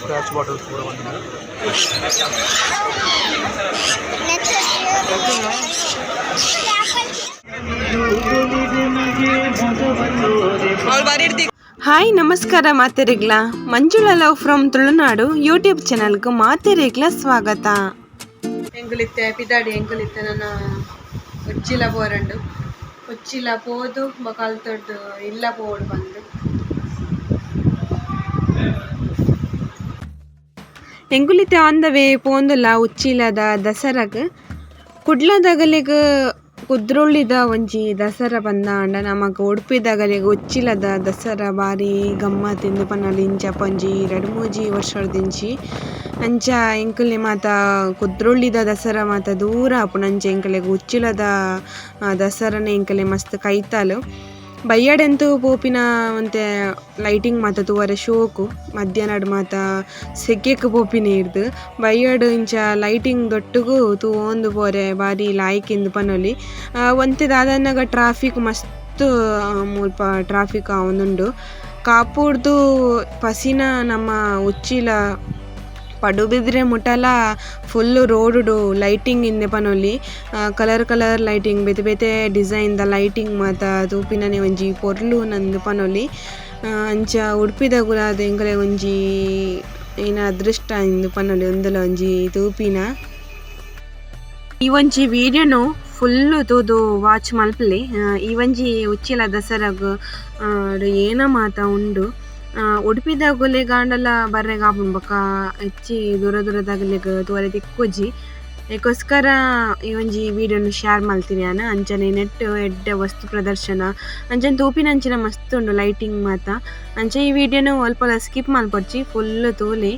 Scratch bottles ಕೂಡ ಬಂದಿದೆ. Hi, ನಮಸ್ಕಾರ ಮಾತೆರೆಗ್ಲ. Manjula love from Tulunadu YouTube ಚಾನಲ್ಗೆ ಮಾತೆರೆಗ್ಲ ಸ್ವಾಗತ. ಎಂಗುಲಿತ್ತೆ ಪಿದಾಡಿ ಎಂಗುಲಿತ್ತೆ ನನ್ನ ಉಚ್ಚಿಲ ಬೋರಂಡು ಉಚ್ಚಿಲ ಪೋದು ಬಕಾಲ್ ತೊಡ್ದು ಇಲ್ಲ ಪೋಡು ಬಂದು. ಎಂಗುಲಿತ್ತೆ ಆನ್ the way ಪೋಂದುಲ ಉಚ್ಚಿಲದ ದಸರಾಗ್. ಕುಡ್ಲದಗಲಿಗ್ ಕುದ್ರೋಳಿದ ಒಂಜಿ ದಸರಾ ಬಂದಾಂಡ, ನಮಕ್ ಉಡುಪಿದಗಲಿಗ್ ಉಚ್ಚಿಲದ ದಸರಾ ಬಾರಿ ಗಮ್ಮತ್ ಇಂದ್ ಪನೊಲಿ. ಇಂಚ ಒಂಜಿ ರಡ್ಡ್ ಮೂಜಿ ವರ್ಷೊಡ್ದಿಂಚಿ ಅಂಚ ಎಂಕುಲೆ ಮಾತ ಕುದ್ರೋಳಿದ ದಸರಾ ಮಾತ ದೂರ ಆಪುಂಡು. ಅಂಚ ಎಂಕಲೆಗ್ ಉಚ್ಚಿಲದ ದಸರಾನೆ ಎಂಕಲೆ ಮಸ್ತ್ ಕೈತಲ್. ಬಯ್ಯಡೆಂತು ಪೋಪಿನ ಒಂತೆ ಲೈಟಿಂಗ್ ಮಾತ ತೂವರೆ ಶೋಕು. ಮಧ್ಯಾಹ್ನಡ್ ಮಾತ ಸೆಕೆಕ್ ಪೋಪಿನ ಇರ್ದ್ ಬಯ್ಯಡ್ ಇಂಚ ಲೈಟಿಂಗ್ ದೊಟ್ಟುಗು ತೂವೊಂದು ಪೋರೆ ಬಾರಿ ಲಾಯ್ಕ್ ಇಂದ್ ಪನೊಲಿ. ಒಂತೆ ದಾದನ್ನಗ ಟ್ರಾಫಿಕ್ ಮಸ್ತ್, ಮುಲ್ಪ ಟ್ರಾಫಿಕ್ ಆವೊಂದುಂಡು. ಕಾಪುಡ್ದು ಪಸಿನ ನಮ್ಮ ಉಚ್ಚಿಲ ಪಡುಬಿದ್ರೆ ಮುಟಲ ಫುಲ್ಲ್ ರೋಡುಡು ಲೈಟಿಂಗ್ ಇಂದೆ ಪನೊಲಿ. ಕಲರ್ ಕಲರ್ ಲೈಟಿಂಗ್, ಬೇತೆ ಬೇತೆ ಡಿಸೈನ್ ದ ಲೈಟಿಂಗ್ ಮಾತ ತೂಪಿನನೆ ಒಂಜಿ ಪೊರ್ಲು ನಂದ್ ಪನೊಲಿ. ಅಂಚ ಉಡುಪಿದಗುಲಾದ್ ಎಂಕಲೆ ಒಂಜಿ ಏನ ಅದೃಷ್ಟ ಇಂದ್ ಪನೊಲಿ ಉಂದುಲ ಒಂಜಿ ತೂಪಿನ. ಈ ಒಂಜಿ ವಿಡಿಯೋನು ಫುಲ್ಲು ತೂದು ವಾಚ್ ಮಲ್ಪಲೆ. ಈ ಒಂಜಿ ಉಚ್ಚಿಲ ದಸರಾಗ್ ಏನ ಮಾತ ಉಂಡು. ಉಡುಪಿದಗುಲೆಗಾಂಡಲ ಬರ್ರೆಗ್ ಆಪುಂಡು, ಬೊಕ ಹೆಚ್ಚಿ ದೂರ ದೂರದಗಲೆಗ್ ತೂವರೆ ತಿಕ್ಕುಜಿ. ಐಕೋಸ್ಕರ ಈ ಒಂಜಿ ವಿಡಿಯೋನು ಶೇರ್ ಮಲ್ತಿನಿ ಯಾನ್. ಅಂಚನೆ ನೆಟ್ಟ್ ಎಡ್ಡೆ ವಸ್ತು ಪ್ರದರ್ಶನ ಅಂಚನೆ ತೂಪಿನಂಚಿನ ಮಸ್ತ್ ಉಂಡು ಲೈಟಿಂಗ್ ಮಾತ. ಅಂಚ ಈ ವಿಡಿಯೋನು ಒಲ್ಪಲ ಸ್ಕಿಪ್ ಮಲ್ಪೊಡ್ಚಿ, ಫುಲ್ ತೂಲೆ.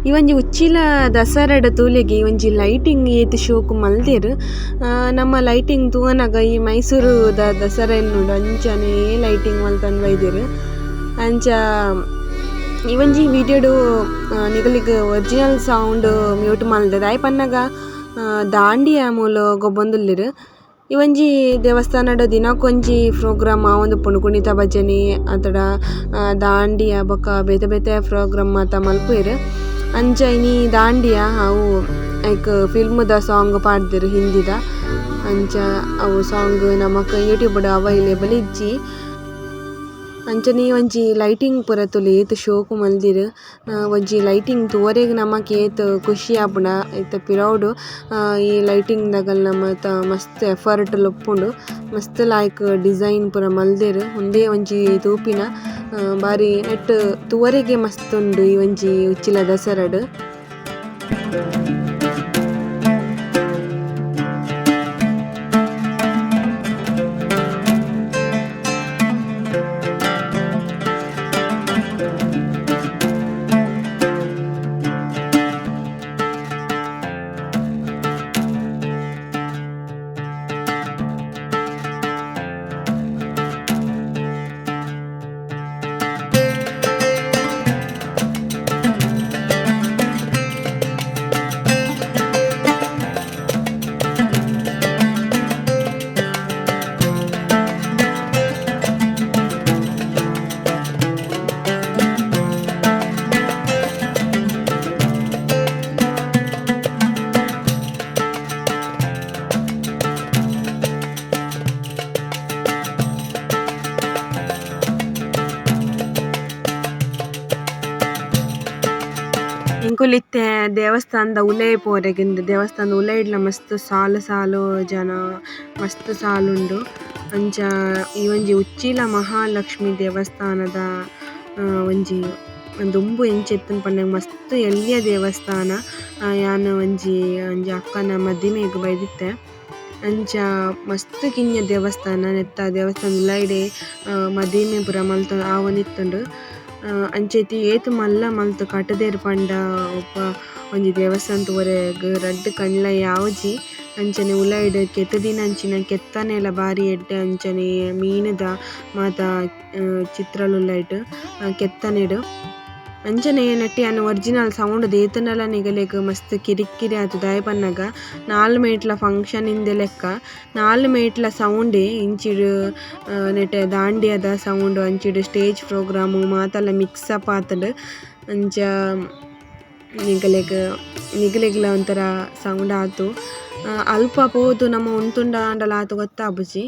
ಈ ಒಂಜಿ ಉಚ್ಚಿಲ ದಸರಾಡ್ ತೂಲೆಗೆ ಈ ಒಂಜಿ ಲೈಟಿಂಗ್ ಏತ್ ಶೋಕು ಮಲ್ದೆರ್. ನಮ್ಮ ಲೈಟಿಂಗ್ ತೂವನಗ ಈ ಮೈಸೂರುದ ದಸರಾ ಎನ್ನುಂಡು, ಅಂಚನೆ ಲೈಟಿಂಗ್ ಮಲ್ತೊಂದು ಬೈದೆರ್. ಅಂಚ ಈ ಒಂಜಿ ವಿಡಿಯೋಡು ನಿಗಲಿಗ್ ಒರಿಜಿನಲ್ ಸೌಂಡ್ ಮ್ಯೂಟ್ ಮಲ್ದೆ, ದಾಯೆ ಪನ್ನಗ ದಾಂಡಿಯಾ ಮೂಲು ಗೊಬ್ಬೊಂದುಲ್ಲೆರ್. ಈ ಒಂಜಿ ದೇವಸ್ಥಾನಡ್ ದಿನಕೊಂಜಿ ಪ್ರೋಗ್ರಾಮ್ ಆವೊಂದುಪ್ಪುಂಡು. ಕುಣಿತ ಭಜನೆ ಅತ್ತಡ ದಾಂಡಿಯಾ ಬೊಕ ಬೇತೆ ಬೇತೆ ಪ್ರೋಗ್ರಾಮ್ ಮಾತ ಮಲ್ಪುವೆರ್. ಅಂಚ ಇನಿ ದಾಂಡಿಯಾ ಅವು ಐಕ್ ಫಿಲ್ಮ್ ದ ಸಾಂಗ್ ಪಾಡ್ದೆರ್ ಹಿಂದಿದ. ಅಂಚ ಅವು ಸಾಂಗ್ ನಮಕ್ ಯೂಟ್ಯೂಬ್ ಡ್ ಅವೈಲೇಬಲ್ ಇಜ್ಜಿ. ಅಂಚನೆ ಒಂಜಿ ಲೈಟಿಂಗ್ ಪೂರ ತೂಲೆ ಏತ್ ಶೋಕು ಮಲ್ದೆರ್. ಒಂಜಿ ಲೈಟಿಂಗ್ ತೂವರೆಗ್ ನಮಕ್ ಏತ್ ಖುಷಿ ಆಪುಂಡ. ಐತ ಪಿರವುಡು ಈ ಲೈಟಿಂಗ್ ದಗಲ್ನ ಮಾತ ಮಸ್ತ್ ಎಫರ್ಟ್ ಲ ಉಪ್ಪುಂಡು. ಮಸ್ತ್ ಲಾಯ್ಕ್ ಡಿಸೈನ್ ಪೂರ ಮಲ್ದೆರ್. ಉಂದೇ ಒಂಜಿ ತೂಪಿನ ಬಾರಿ ನೆಟ್ಟ್ ತೂವರೆಗೆ ಮಸ್ತ್ ಉಂಡು ಈ ಒಂಜಿ ಉಚ್ಚಿಲ ದಸರಾಡ್. ಎಂಕುಲು ಇತ್ತೆ ದೇವಸ್ಥಾನದ ಉಲಯಿ ಪೋರೆಗಿಂದು. ದೇವಸ್ಥಾನದ ಉಲಯಿಡ್ಲ ಮಸ್ತ್ ಸಾಲು ಸಾಲು ಜನ, ಮಸ್ತ್ ಸಾಲು ಉಂಡು. ಅಂಚ ಈ ಒಂಜಿ ಉಚ್ಚಿಲ ಮಹಾಲಕ್ಷ್ಮಿ ದೇವಸ್ಥಾನದ ಒಂಜಿ ದುಂಬು ಎಂಚ ಇತ್ತುಂಡು ಪಂಡ ಮಸ್ತ್ ಎಲ್ಯ ದೇವಸ್ಥಾನ. ಯಾನ್ ಒಂಜಿ ಒಂಜಿ ಅಕ್ಕನ ಮದಿಮೆಗ್ ಬೈದಿತ್ತೆ. ಅಂಚ ಮಸ್ತ್ ಕಿನ್ಯ ದೇವಸ್ಥಾನ ನೆತ್ತ ದೇವಸ್ಥಾನ ಉಲಾಯಿಡೆ ಮದಿಮೆ ಪೂರ ಮಲ್ತ್ ಆವೊಂದಿತ್ತುಂಡು. ಅಂಚ ಇತ್ತೆ ಏತ್ ಮಲ್ಲ ಮಲ್ತ್ ಕಟುದೆರ್ ಪಂಡ ಒಲ್ಪ ಒಂಜಿ ದೇವಸ್ಥಾನ ತೂವರೆಗ್ ರಡ್ಡ್ ಕಣ್ಲ ಯಾವುಜಿ. ಅಂಚನೆ ಉಲಾಯಿಡ್ ಕೆತ್ತುದಿನಂಚಿನ ಕೆತ್ತನೆಲ ಬಾರಿ ಎಡ್ಡೆ ಅಂಚನೆ ಮೀನುದ ಮಾತ ಚಿತ್ರಲು ಉಲ್ಲ ಐಟ್ ಕೆತ್ತನೆಡ್. ಅಂಚನೆ ನೆಟ್ಟ್ ಯಾನ್ ಒರಿಜಿನಲ್ ಸೌಂಡ್ ದೀತುಂಡಲ ನಿಗಲೆಗ್ ಮಸ್ತ್ ಕಿರಿಕಿರಿ ಆತು ದಾಯೆ ಪನ್ನಗ ನಾಲ್ ಮೈಟ್ಲ ಫಂಕ್ಷನ್ ಇಂದ್ ಲೆಕ್ಕ ನಾಲ್ ಮೈಟ್ಲ ಸೌಂಡೇ ಇಂಚಿಡ್ ನೆಟೆ ದಾಂಡಿಯದ sound ಅಂಚಿಡ್ stage programme ಮಾತಲ mix up ಆತುಂಡು. ಅಂಚ ನಿಗಲೆಗ್ ನಿಗಲೆಗ್ಲ ಒಂತರ ಸೌಂಡ್ ಆತು. ಅಲ್ಪ ಪೋದು ನಮ ಉಂತುಂಡ ಆಂಡಲ ಆತ್ ಗೊತ್ತಾಪುಜಿ.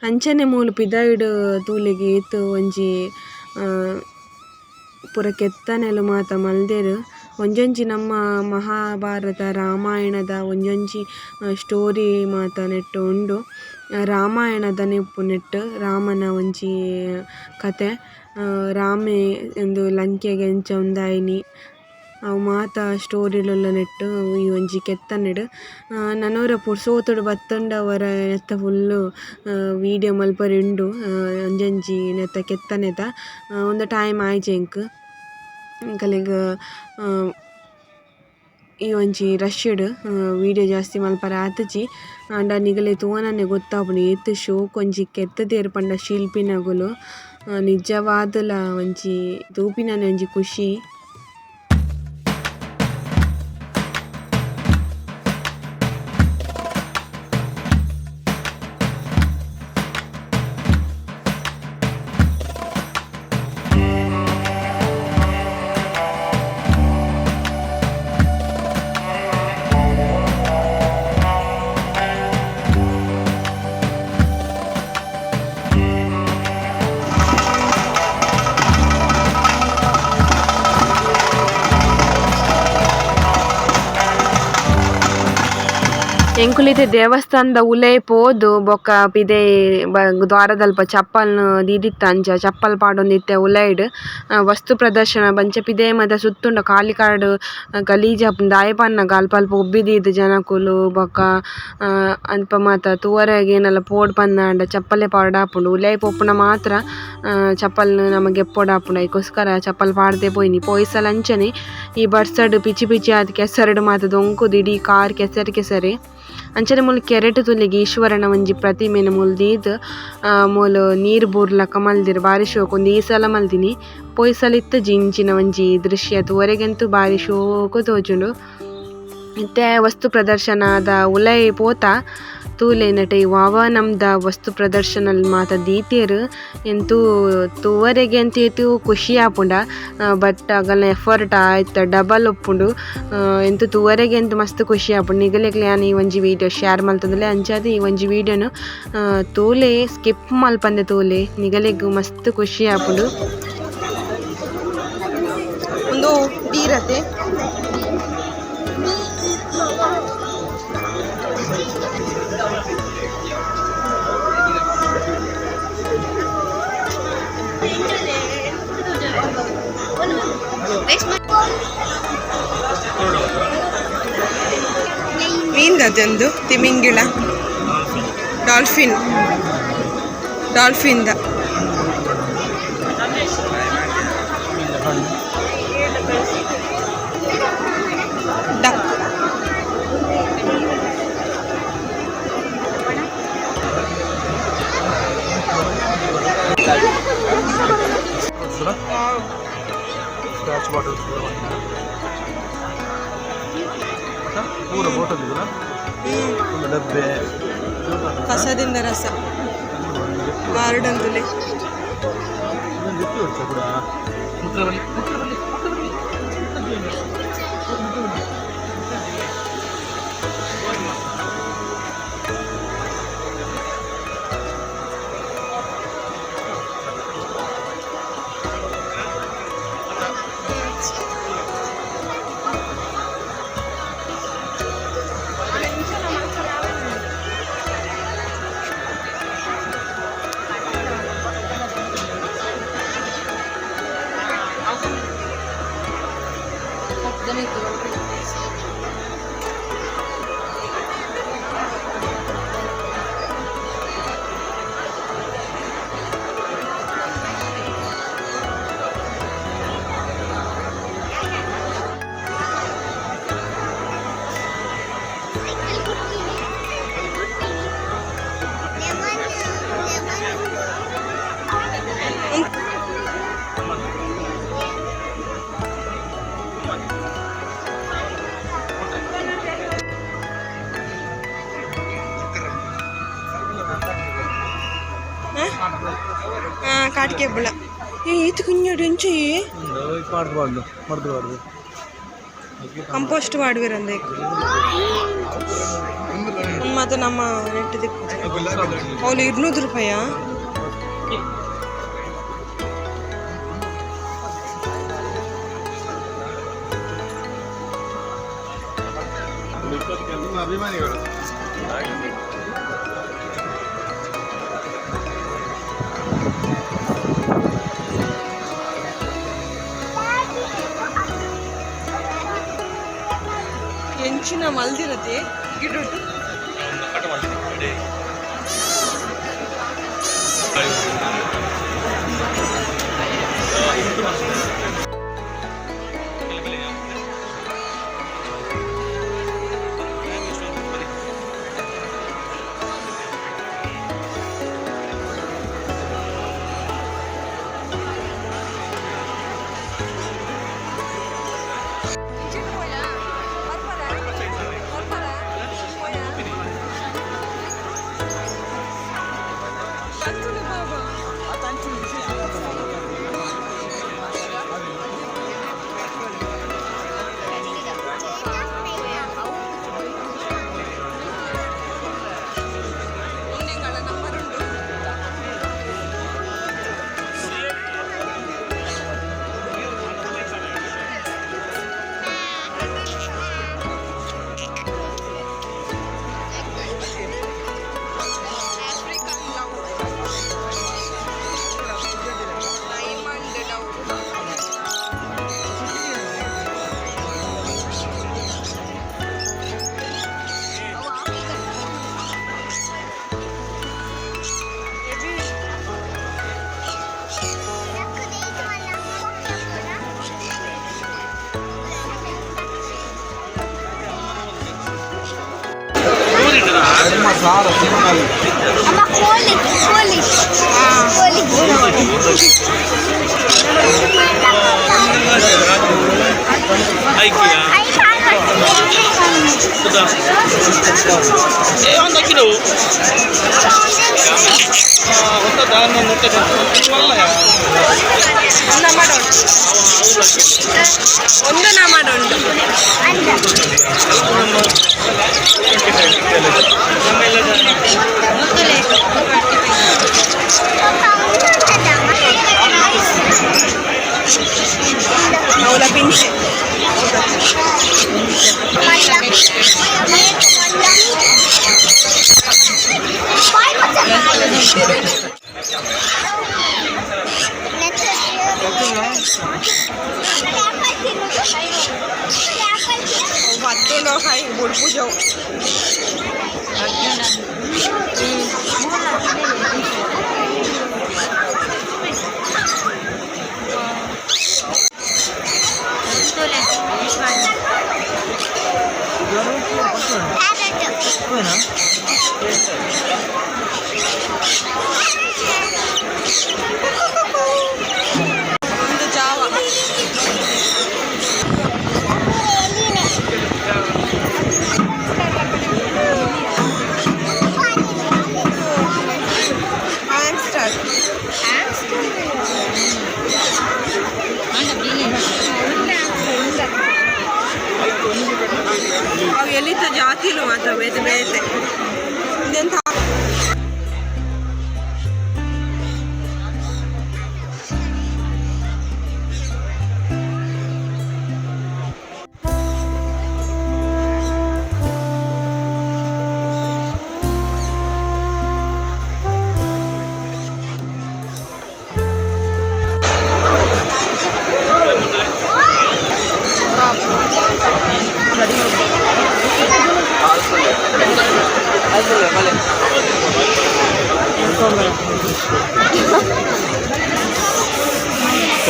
ಅಂಚನೆ ಮೂಲು ಪಿದಾಯಿಡ್ ತೂಲೆಗ್ ಏತ್ ಒಂಜಿ ಪೂರ ಕೆತ್ತನೆಲು ಮಾತ ಮಲ್ದೆರ್. ಒಂಜೊಂಜಿ ನಮ್ಮ ಮಹಾಭಾರತ ರಾಮಾಯಣದ ಒಂಜೊಂಜಿ ಸ್ಟೋರಿ ಮಾತ ನೆಟ್ಟ್ ಉಂಡು. ರಾಮಾಯಣದನೆ ಉಪ್ಪು ನೆಟ್ಟ್ ರಾಮನ ಒಂಜಿ ಕತೆ. ರಾಮೆ ಉಂದು ಲಂಕೆಗ್ ಎಂಚ ಉಂದಾಯಿನಿ ಅವು ಮಾತ ಸ್ಟೋರಿಲ್ ಉಲ್ಲ ನೆಟ್ಟ್ ಈ ಒಂಜಿ ಕೆತ್ತನೆಡ್. ನನೊರ ಪುರ್ಸೋತುಡು ಬತ್ತುಂಡ ಒರ ನೆತ್ತ ಫುಲ್ಲ್ ವೀಡಿಯೊ ಮಲ್ಪರೆ ಉಂಡು ಒಂಜೊಂಜಿ ನೆತ್ತ ಕೆತ್ತನೆದ. ಉಂದು ಟೈಮ್ ಆಯಿಜಿ ಎಂಕ್. ನಿಕಲೆಗ್ ಈ ಒಂಜಿ ರಶ್ ಡ್ ವೀಡಿಯೊ ಜಾಸ್ತಿ ಮಲ್ಪರೆ ಆತುಜಿ. ಆಂಡ ನಿಗಲೆ ತೂವನನೆ ಗೊತ್ತಾಪುಂಡು ಏತ್ ಶೋಕು ಒಂಜಿ ಕೆತ್ತುದೆರ್ ಪಂಡ ಶಿಲ್ಪಿನಗುಲು. ನಿಜವಾದುಲ ಒಂಜಿ ತೂಪಿನನೆ ಒಂಜಿ ಖುಷಿ. ಎಂಕುಲು ಇತ್ತೆ ದೇವಸ್ಥಾನದ ಉಲಯಿ ಪೋದು ಬೊಕ ಪಿದಯಿ ದ್ವಾರದಲ್ಪ ಚಪ್ಪಲ್ನ್ ದೀದಿತ್ತ ಅಂಚ ಚಪ್ಪಲ್ ಪಾಡೊಂದಿತ್ತೆ ಉಲಯಿಡ್. ವಸ್ತು ಪ್ರದರ್ಶನ ಬಂಚ ಪಿದಯಿ ಮಾತ ಸುತ್ತುಂಡ ಖಾಲಿ ಕಾಡ್ ಗಲೀಜ್ ಆಪುಂಡು ದಾಯೆ ಪನ್ನಗ ಅಲ್ಪ ಅಲ್ಪ ಉಬ್ಬಿ ದೀದ್ ಜನಕುಲು ಬೊಕ ಅಲ್ಪ ಮಾತ ತೂವರೆಗ್ ಏನಲ ಪೋಡ್ ಪಂದಾಂಡ ಚಪ್ಪಲೆ ಪಾಡಾಪುಂಡು. ಉಲಯಿ ಪೋಪುನ ಮಾತ್ರ ಚಪ್ಪಲ್ನ್ ನಮ ಗೆಪ್ಪೊಡಾಪುಂಡು ಐಕೋಸ್ಕರ ಚಪ್ಪಲ್ ಪಾಡ್ದೆ ಪೋಯಿನಿ. ಪೋಯಿಸಲ ಅಂಚನೆ ಈ ಬರ್ಸಡ್ ಪಿಚಿ ಪಿಚಿ ಆದ್ ಕೆಸರ್ಡ್ ಮಾತ ದೊಂಕುದು ಇಡೀ ಕಾರ್ ಕೆಸರ್ ಕೆಸರೇ. ಅಂಚನೆ ಮೂಲು ಕೆರೆಟ್ ತೂಲೆಗ್ ಈಶ್ವರನ ಒಂಜಿ ಪ್ರತಿಮೆನ್ ಮೂಲು ದೀದ್ ಮೂಲು ನೀರ್ ಬೂರ್ಲಕ ಮಲ್ದೆರ್ ಬಾರಿ ಶೋಕು. ಉಂದು ಈ ಸಲ ಮಲ್ದಿನಿ ಪೋಯಿ ಸಲ ಇತ್ತುಜಿ ಇಂಚಿನ ಒಂಜಿ ದೃಶ್ಯ ತೂವರೆಗಂತೂ ಬಾರಿ ಶೋಕು ತೋಜುಂಡು. ಇತ್ತೆ ವಸ್ತು ಪ್ರದರ್ಶನದ ಉಲಯಿ ಪೋತ ತೂಲೆ ನೆಟೆ ವಾವ ನಮ್ದ ವಸ್ತು ಪ್ರದರ್ಶನ ಮಾತ ದೀತೆರ್. ಎಂತೂ ತೂವರೆಗೆ ಅಂತು ಏತ್ ಖುಷಿ ಆಪುಂಡ. ಬಟ್ ಅಗಲ್ನ ಎಫರ್ಟ್ ಆಯ್ತ ಡಬಲ್ ಉಪ್ಪುಂಡು. ಎಂತು ತೂವರೆಗೆ ಅಂತು ಮಸ್ತ್ ಖುಷಿ ಆಪುಂಡು. ನಿಗಲೆಗ್ಲ ಯಾನ್ ಈ ಒಂಜಿ ವೀಡಿಯೋ ಶೇರ್ ಮಲ್ತೊಂದುಲ್ಲೆ. ಅಂಚಾದ್ ಈ ಒಂಜಿ ವೀಡಿಯೋನು ತೂಲೆ ಸ್ಕಿಪ್ ಮಲ್ಪಂದೆ ತೂಲೆ ನಿಗಲೆಗ್ ಮಸ್ತ್ ಖುಷಿ ಆಪುಂಡು. ಉಂದು ದೀರತೆ. ಮೀನ್ದದೊಂದು ತಿಮಿಂಗಿಳ dolphin dolphin the. Duck. Scotch bottles ಕೂಡ ಪೂರ ಬಾಟಲ್ ಇದೆಯಲ್ಲ, ಒಂದು ಡಬ್ಬೆ. ಕಸದಿಂದ ರಸ ಗಾರ್ಡನ್ ತುಲೆ. ಕೂಡ ಮುತ್ರ ಬನ್ನಿ, ಮುತ್ರ ಬನ್ನಿ, ಮುತ್ರ ಬನ್ನಿ. ಕಾಟಿಕೆ ಬುಳ ಏ ಈತ್ ಕುഞ്ഞೋಡು ಎಂಚಿ. ಪಾಡ್ದು ಮರ್ದು ಪಾಡ್ದು. ಕಂಪೋಸ್ಟ್ ಮಾಡುವಿರಂದೆ ಮತ್ತು ನಮ್ಮ ನೆಟ್ ದಿಕ್ಕು ಅವ್ಲು 200 ರೂಪಾಯ. ನಿಮ್ಮ ಅಭಿಮಾನಿಗಳು. ಎಂಚಿನ ಮಲ್ದಿರತೆ ಗಿಡುಟು. ಅಮ್ಮ, ಕೋಳಿ ಕೋಳಿ ಕೋಳಿ. ಒಂದು ನಾ ಮಾಡೋಣ. ಅವಳ ಪಿಂಚೆ. ಹತ್ತುಂಡು ಹೈ ಬುಡ್ಪು ಜವು. ಒಂದು ಜಾವ.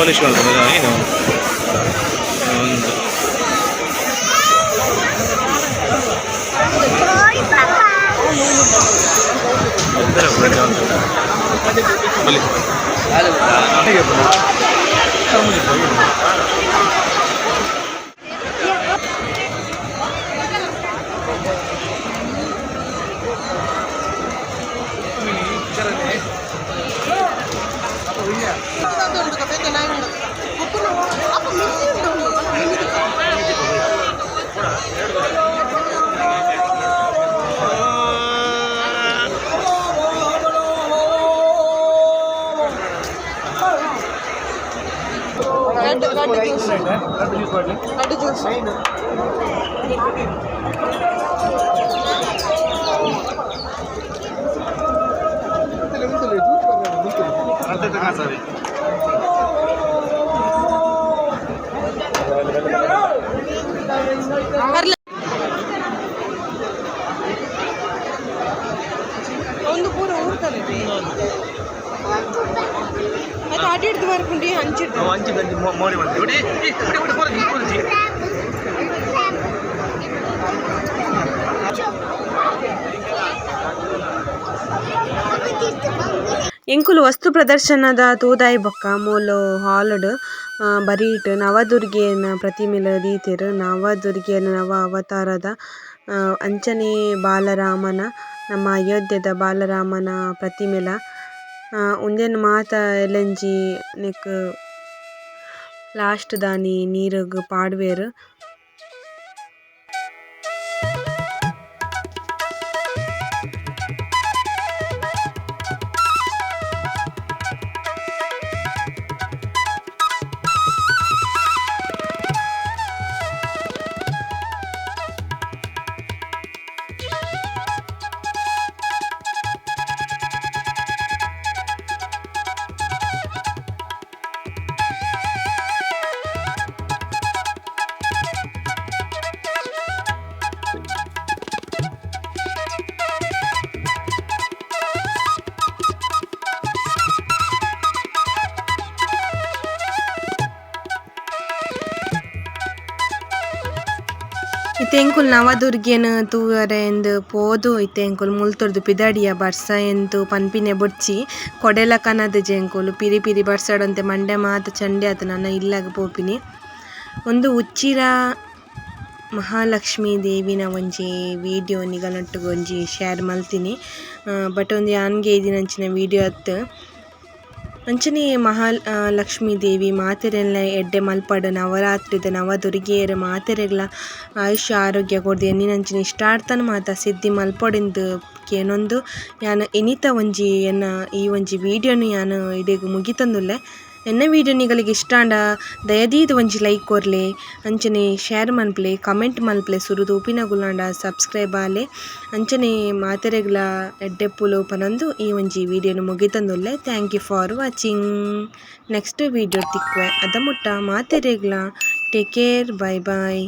ಪಾಲಿಶ್ ಮಾಡ್ತಾರೆ ಏನು ಒಂದು. ಬಲಿ ಒಂದು ಪೂರ ಊರ್ತಾರೆ ಅದು ಅಡಿಡ್ದು ಬರ್ಪುಂಡಿ ಹಂಚಿಡ್ದು. ಅಂಚಿ ಗಂಜಿ ಮೋರಿ ಮಾಡ್ತೀವಿ. ಎಂಕುಲು ವಸ್ತು ಪ್ರದರ್ಶನದ ತೂದಾಯಿ ಬೊಕ್ಕ ಮೂಲು ಹಾಲ್ಡ್ ಬರೀಟ್ ನವದುರ್ಗೆಯನ ಪ್ರತಿಮೆಲ ದೀತೆರ್. ನವದುರ್ಗೆಯನ ನವ ಅವತಾರದ ಅಂಚನೆ ಬಾಲರಾಮನ, ನಮ್ಮ ಅಯೋಧ್ಯೆದ ಬಾಲರಾಮನ ಪ್ರತಿಮೆಲ ಉಂದೆನ್ ಮಾತ ಎಲ್ಲೆಂಜಿ ನೆಕ್ಕ್ ಲಾಸ್ಟ್ ದಾನಿ ನೀರುಗ್ ಪಾಡುವೆರ್. ಇತ್ತೆ ಎಂಕುಲು ನವದುರ್ಗೆನ್ ತೂವರೆ ಇಂದ್ ಪೋದು ಇತ್ತೆ ಎಂಕುಲು ಮುಲ್ತೊರ್ದು ಪಿದಡಿಯ. ಬರ್ಸ ಎಂತು ಪನ್ಪಿನೆ ಬೊಡ್ಚಿ, ಕೊಡೆಲ ಕನದುಜಿ ಎಂಕುಲು. ಪಿರಿ ಪಿರಿ ಬರ್ಸಡಂತೆ ಮಂಡೆ ಮಾತ ಚಂಡಿ ಆತು. ನನ ಇಲ್ಲಗ್ ಪೋಪಿನಿ. ಉಂದು ಉಚ್ಚಿರ ಮಹಾಲಕ್ಷ್ಮೀ ದೇವಿನ ಒಂಜಿ ವೀಡಿಯೋ ನಿಗಲ್ನೊಟ್ಟುಗು ಒಂಜಿ ಶೇರ್ ಮಲ್ತಿನಿ. ಬಟ್ ಉಂದು ಯಾನ್ ಗೈದಿನಂಚಿನ ವೀಡಿಯೋ ಅತ್ತ್. ಅಂಚನೆ ಮಹಾ ಲಕ್ಷ್ಮೀ ದೇವಿ ಮಾತೆರೆನ್ಲ ಎಡ್ಡೆ ಮಲ್ಪಡ್. ನವರಾತ್ರಿದ ನವದುರ್ಗೆಯೆರ್ ಮಾತೆರೆಗ್ಲ ಆಯುಷ್ಯ ಆರೋಗ್ಯ ಕೊರ್ದು ಎನ್ನಿನಂಚಿನ ಇಷ್ಟಾರ್ಥನ್ ಮಾತ ಸಿದ್ಧಿ ಮಲ್ಪೊಡಿಂದ್ ಕೇನೊಂದು ಯಾನ್ ಇನಿತ ಒಂಜಿ ಎನ್ನ ಈ ಒಂಜಿ ವೀಡಿಯೋನು ಯಾನ್ ಇಡೆಗ್ ಮುಗಿತೊಂದುಲ್ಲೆ. ಎನ್ನ ವೀಡಿಯೋ ನಿಗಲಿಗೆ ಇಷ್ಟ ಆಂಡ ದಯದೀದ್ ಒಂಜಿ ಲೈಕ್ ಕೊರ್ಲೆ, ಅಂಚನೆ ಶೇರ್ ಮನ್ಪುಲೆ, ಕಮೆಂಟ್ ಮನ್ಪುಲೆ. ಸುರು ತೂಪಿನಗುಲಾಂಡ ಸಬ್ಸ್ಕ್ರೈಬ್ ಆಲೆ. ಅಂಚನೆ ಮಾತೆರೆಗ್ಲ ಎಡ್ಡೆಪ್ಪುಲು ಪನೊಂದು ಈ ಒಂಜಿ ವೀಡಿಯೋನು ಮುಗಿತೊಂದುಲ್ಲೆ. Thank you for watching. Next video ತಿಕ್ಕುವೆ. ಅದ ಮುಟ್ಟ ಮಾತೆರೆಗ್ಲ ಟೇಕ್ ಕೇರ್, ಬೈ ಬೈ.